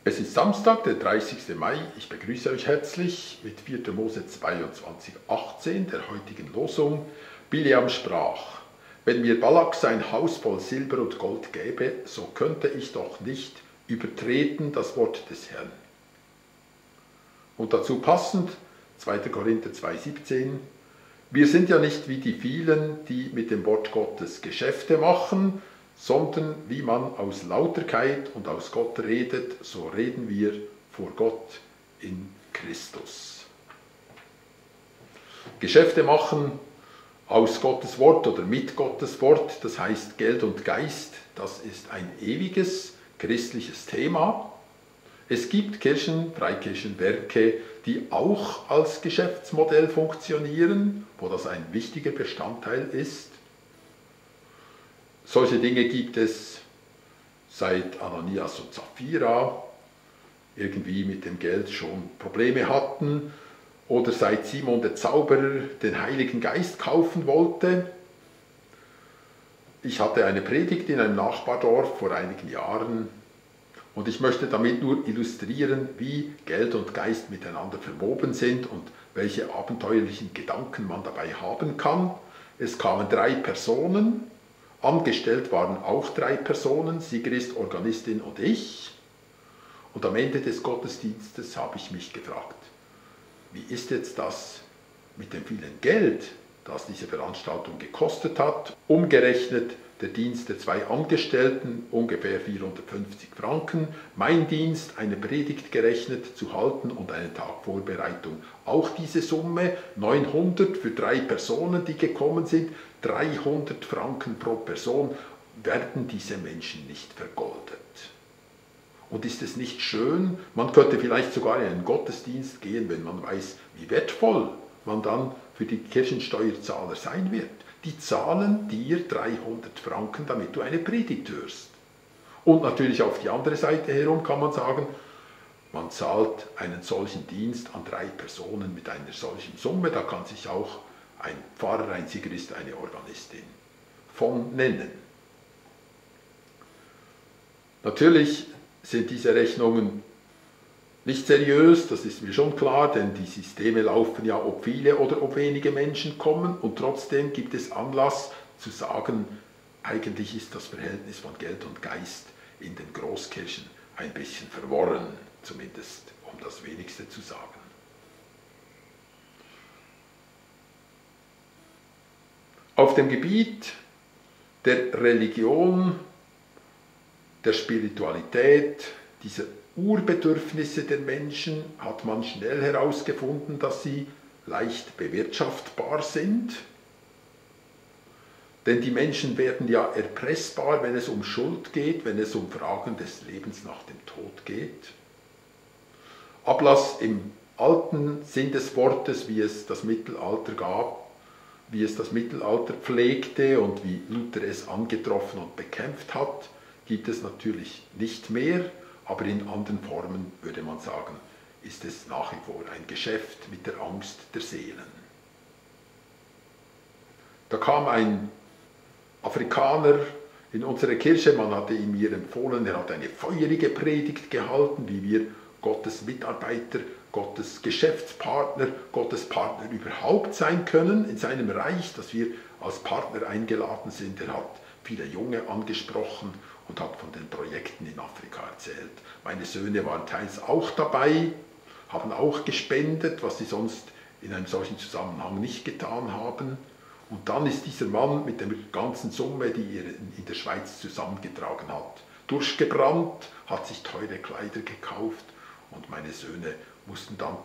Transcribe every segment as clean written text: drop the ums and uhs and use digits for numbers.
Es ist Samstag, der 30. Mai. Ich begrüße euch herzlich mit 4. Mose 22, 18, der heutigen Losung. Bileam sprach: Wenn mir Balak sein Haus voll Silber und Gold gäbe, so könnte ich doch nicht übertreten das Wort des Herrn. Und dazu passend 2. Korinther 2,17: Wir sind ja nicht wie die vielen, die mit dem Wort Gottes Geschäfte machen, sondern wie man aus Lauterkeit und aus Gott redet, so reden wir vor Gott in Christus. Geschäfte machen aus Gottes Wort oder mit Gottes Wort, das heißt Geld und Geist, das ist ein ewiges christliches Thema. Es gibt Kirchen, Freikirchenwerke, die auch als Geschäftsmodell funktionieren, wo das ein wichtiger Bestandteil ist. Solche Dinge gibt es seit Ananias und Sapphira, irgendwie mit dem Geld schon Probleme hatten, oder seit Simon der Zauberer den Heiligen Geist kaufen wollte. Ich hatte eine Predigt in einem Nachbardorf vor einigen Jahren und ich möchte damit nur illustrieren, wie Geld und Geist miteinander verwoben sind und welche abenteuerlichen Gedanken man dabei haben kann. Es kamen 3 Personen. Angestellt waren auch 3 Personen, Sigrist, Organistin und ich. Und am Ende des Gottesdienstes habe ich mich gefragt, wie ist jetzt das mit dem vielen Geld, das diese Veranstaltung gekostet hat? Umgerechnet der Dienst der 2 Angestellten ungefähr 450 Franken, mein Dienst, eine Predigt gerechnet zu halten und einen Tag Vorbereitung auch diese Summe, 900 für 3 Personen, die gekommen sind, 300 Franken pro Person, werden diese Menschen nicht vergoldet. Und ist es nicht schön, man könnte vielleicht sogar in einen Gottesdienst gehen, wenn man weiß, wie wertvoll man dann für die Kirchensteuerzahler sein wird. Die zahlen dir 300 Franken, damit du eine Predigt hörst. Und natürlich auf die andere Seite herum kann man sagen, man zahlt einen solchen Dienst an 3 Personen mit einer solchen Summe, da kann sich auch ein Pfarrer, ein Sigrist, eine Organistin von nennen. Natürlich sind diese Rechnungen nicht seriös, das ist mir schon klar, denn die Systeme laufen ja, ob viele oder ob wenige Menschen kommen, und trotzdem gibt es Anlass zu sagen, eigentlich ist das Verhältnis von Geld und Geist in den Großkirchen ein bisschen verworren, zumindest um das Wenigste zu sagen. Auf dem Gebiet der Religion, der Spiritualität, dieser Urbedürfnisse der Menschen hat man schnell herausgefunden, dass sie leicht bewirtschaftbar sind. Denn die Menschen werden ja erpressbar, wenn es um Schuld geht, wenn es um Fragen des Lebens nach dem Tod geht. Ablass im alten Sinn des Wortes, wie es das Mittelalter gab, wie es das Mittelalter pflegte und wie Luther es angetroffen und bekämpft hat, gibt es natürlich nicht mehr, aber in anderen Formen, würde man sagen, ist es nach wie vor ein Geschäft mit der Angst der Seelen. Da kam ein Afrikaner in unsere Kirche, man hatte ihm mir empfohlen, er hat eine feurige Predigt gehalten, wie wir Gottes Mitarbeiter, Gottes Geschäftspartner, Gottes Partner überhaupt sein können in seinem Reich, dass wir als Partner eingeladen sind. Er hat viele Junge angesprochen und hat von den Projekten in Afrika erzählt. Meine Söhne waren teils auch dabei, haben auch gespendet, was sie sonst in einem solchen Zusammenhang nicht getan haben. Und dann ist dieser Mann mit der ganzen Summe, die er in der Schweiz zusammengetragen hat, durchgebrannt, hat sich teure Kleider gekauft und meine Söhne mussten dann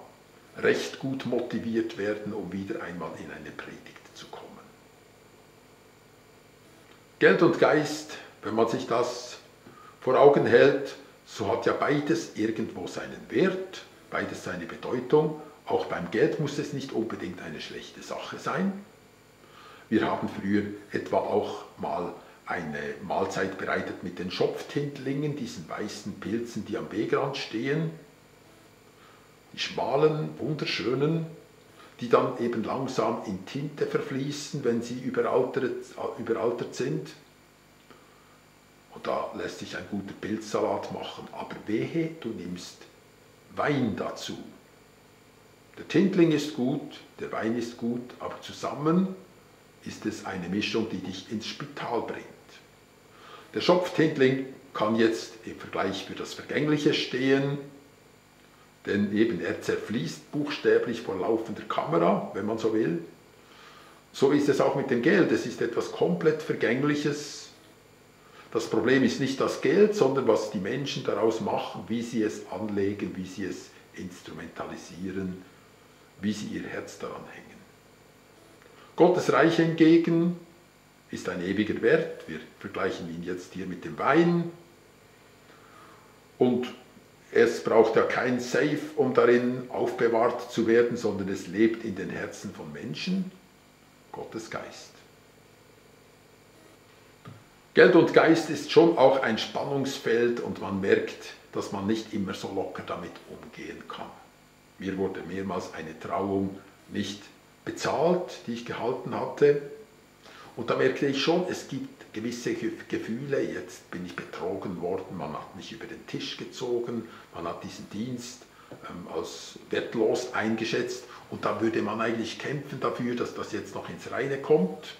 recht gut motiviert werden, um wieder einmal in eine Predigt zu kommen. Geld und Geist, wenn man sich das vor Augen hält, so hat ja beides irgendwo seinen Wert, beides seine Bedeutung. Auch beim Geld muss es nicht unbedingt eine schlechte Sache sein. Wir haben früher etwa auch mal eine Mahlzeit bereitet mit den Schopftindlingen, diesen weißen Pilzen, die am Wegrand stehen. Die schmalen, wunderschönen, die dann eben langsam in Tinte verfließen, wenn sie überaltert sind. Und da lässt sich ein guter Pilzsalat machen. Aber wehe, du nimmst Wein dazu. Der Tintling ist gut, der Wein ist gut, aber zusammen ist es eine Mischung, die dich ins Spital bringt. Der Schopftintling kann jetzt im Vergleich für das Vergängliche stehen, denn eben er zerfließt buchstäblich vor laufender Kamera, wenn man so will. So ist es auch mit dem Geld, es ist etwas komplett Vergängliches. Das Problem ist nicht das Geld, sondern was die Menschen daraus machen, wie sie es anlegen, wie sie es instrumentalisieren, wie sie ihr Herz daran hängen. Gottes Reich hingegen ist ein ewiger Wert. Wir vergleichen ihn jetzt hier mit dem Wein. Und es braucht ja kein Safe, um darin aufbewahrt zu werden, sondern es lebt in den Herzen von Menschen, Gottes Geist. Geld und Geist ist schon auch ein Spannungsfeld und man merkt, dass man nicht immer so locker damit umgehen kann. Mir wurde mehrmals eine Trauung nicht bezahlt, die ich gehalten hatte. Und da merkte ich schon, es gibt gewisse Gefühle. Jetzt bin ich betrogen worden, man hat mich über den Tisch gezogen, man hat diesen Dienst als wertlos eingeschätzt. Und da würde man eigentlich kämpfen dafür, dass das jetzt noch ins Reine kommt.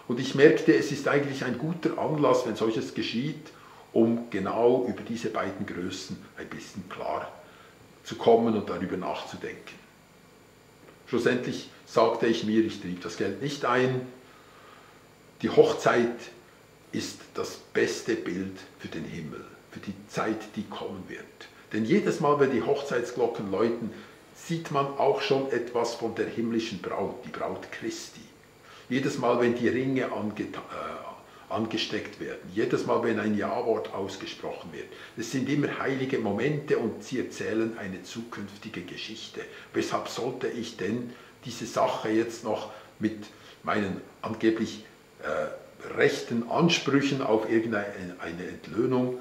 Und ich merkte, es ist eigentlich ein guter Anlass, wenn solches geschieht, um genau über diese beiden Größen ein bisschen klar zu kommen und darüber nachzudenken. Schlussendlich sagte ich mir, ich trieb das Geld nicht ein. Die Hochzeit ist das beste Bild für den Himmel, für die Zeit, die kommen wird. Denn jedes Mal, wenn die Hochzeitsglocken läuten, sieht man auch schon etwas von der himmlischen Braut, die Braut Christi. Jedes Mal, wenn die Ringe angesteckt werden, jedes Mal, wenn ein Ja-Wort ausgesprochen wird. Es sind immer heilige Momente und sie erzählen eine zukünftige Geschichte. Weshalb sollte ich denn diese Sache jetzt noch mit meinen angeblich rechten Ansprüchen auf irgendeine Entlöhnung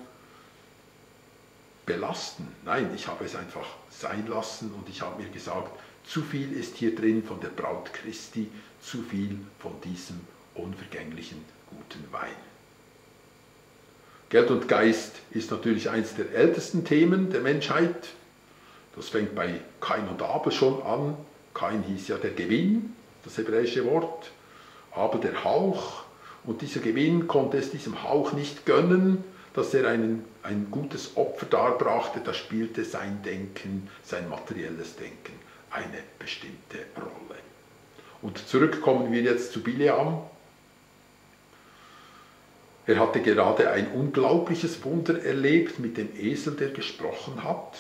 belasten? Nein, ich habe es einfach sein lassen und ich habe mir gesagt, zu viel ist hier drin von der Braut Christi, zu viel von diesem unvergänglichen guten Wein. Geld und Geist ist natürlich eines der ältesten Themen der Menschheit. Das fängt bei Kain und Abel schon an. Kain hieß ja der Gewinn, das hebräische Wort. Abel der Hauch. Und dieser Gewinn konnte es diesem Hauch nicht gönnen, dass er ein gutes Opfer darbrachte. Da spielte sein Denken, sein materielles Denken eine bestimmte Rolle. Und zurück kommen wir jetzt zu Bileam. Er hatte gerade ein unglaubliches Wunder erlebt mit dem Esel, der gesprochen hat.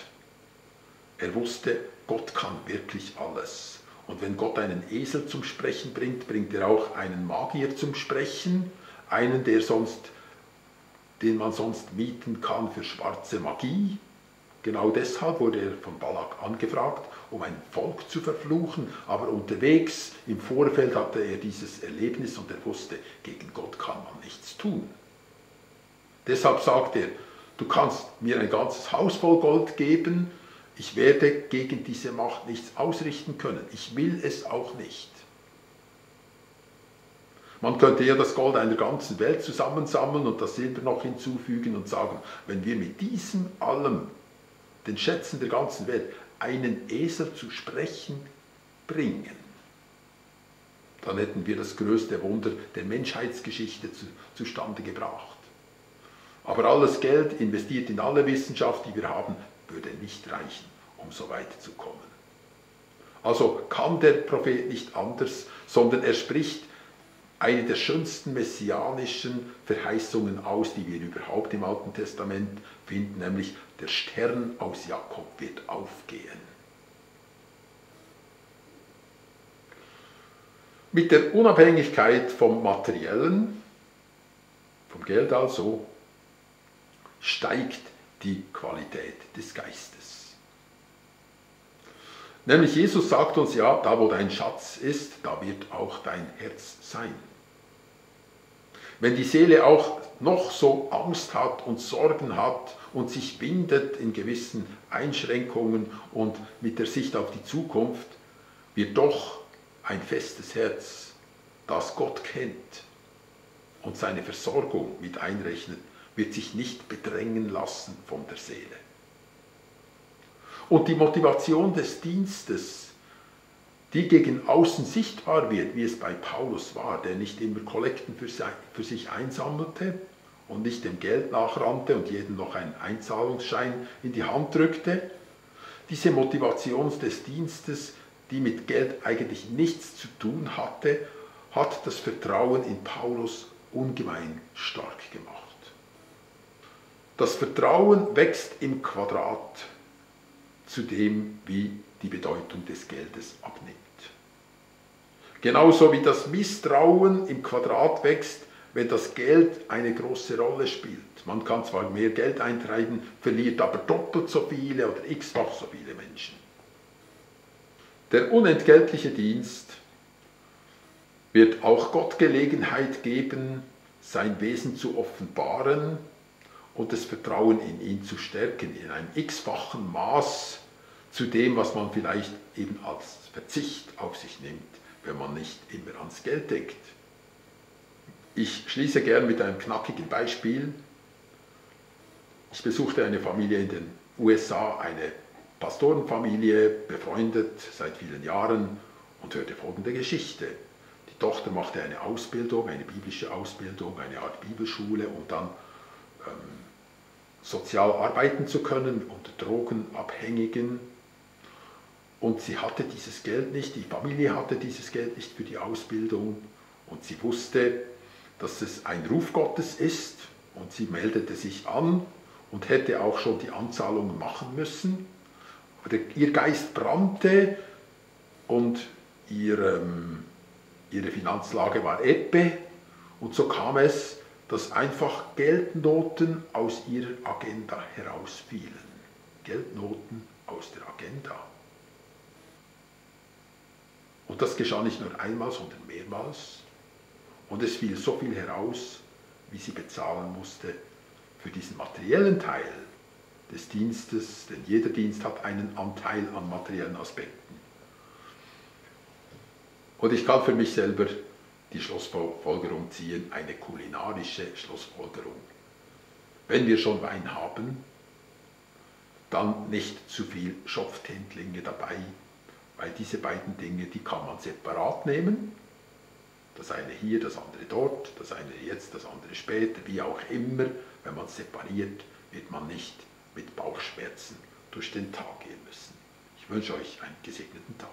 Er wusste, Gott kann wirklich alles. Und wenn Gott einen Esel zum Sprechen bringt, bringt er auch einen Magier zum Sprechen, einen, den man sonst mieten kann für schwarze Magie. Genau deshalb wurde er von Balak angefragt, um ein Volk zu verfluchen. Aber unterwegs, im Vorfeld, hatte er dieses Erlebnis und er wusste, gegen Gott kann man nichts tun. Deshalb sagt er, du kannst mir ein ganzes Haus voll Gold geben, ich werde gegen diese Macht nichts ausrichten können. Ich will es auch nicht. Man könnte ja das Gold einer ganzen Welt zusammensammeln und das Silber noch hinzufügen und sagen, wenn wir mit diesem allem, den Schätzen der ganzen Welt, einen Esel zu sprechen bringen, dann hätten wir das größte Wunder der Menschheitsgeschichte zustande gebracht. Aber alles Geld investiert in alle Wissenschaft, die wir haben, würde nicht reichen, um so weit zu kommen. Also kann der Prophet nicht anders, sondern er spricht eine der schönsten messianischen Verheißungen aus, die wir überhaupt im Alten Testament finden, nämlich der Stern aus Jakob wird aufgehen. Mit der Unabhängigkeit vom Materiellen, vom Geld also, steigt die Qualität des Geistes. Nämlich Jesus sagt uns ja, da wo dein Schatz ist, da wird auch dein Herz sein. Wenn die Seele auch noch so Angst hat und Sorgen hat und sich windet in gewissen Einschränkungen und mit der Sicht auf die Zukunft, wird doch ein festes Herz, das Gott kennt und seine Versorgung mit einrechnet, wird sich nicht bedrängen lassen von der Seele. Und die Motivation des Dienstes, die gegen außen sichtbar wird, wie es bei Paulus war, der nicht immer Kollekten für sich einsammelte und nicht dem Geld nachrannte und jedem noch einen Einzahlungsschein in die Hand drückte. Diese Motivation des Dienstes, die mit Geld eigentlich nichts zu tun hatte, hat das Vertrauen in Paulus ungemein stark gemacht. Das Vertrauen wächst im Quadrat zu dem, wie die Bedeutung des Geldes abnimmt. Genauso wie das Misstrauen im Quadrat wächst, wenn das Geld eine große Rolle spielt. Man kann zwar mehr Geld eintreiben, verliert aber doppelt so viele oder x-fach so viele Menschen. Der unentgeltliche Dienst wird auch Gott Gelegenheit geben, sein Wesen zu offenbaren und das Vertrauen in ihn zu stärken, in einem x-fachen Maß zu dem, was man vielleicht eben als Verzicht auf sich nimmt, wenn man nicht immer ans Geld denkt. Ich schließe gern mit einem knackigen Beispiel. Ich besuchte eine Familie in den USA, eine Pastorenfamilie, befreundet seit vielen Jahren, und hörte folgende Geschichte. Die Tochter machte eine Ausbildung, eine biblische Ausbildung, eine Art Bibelschule, um dann sozial arbeiten zu können unter Drogenabhängigen. Und sie hatte dieses Geld nicht, die Familie hatte dieses Geld nicht für die Ausbildung, und sie wusste, dass es ein Ruf Gottes ist, und sie meldete sich an und hätte auch schon die Anzahlungen machen müssen. Aber ihr Geist brannte und ihre Finanzlage war ebbe, und so kam es, dass einfach Geldnoten aus ihrer Agenda herausfielen. Geldnoten aus der Agenda. Und das geschah nicht nur einmal, sondern mehrmals. Und es fiel so viel heraus, wie sie bezahlen musste für diesen materiellen Teil des Dienstes, denn jeder Dienst hat einen Anteil an materiellen Aspekten. Und ich kann für mich selber die Schlussfolgerung ziehen, eine kulinarische Schlussfolgerung. Wenn wir schon Wein haben, dann nicht zu viel Schopftintlinge dabei, weil diese beiden Dinge, die kann man separat nehmen. Das eine hier, das andere dort, das eine jetzt, das andere später, wie auch immer. Wenn man es separiert, wird man nicht mit Bauchschmerzen durch den Tag gehen müssen. Ich wünsche euch einen gesegneten Tag.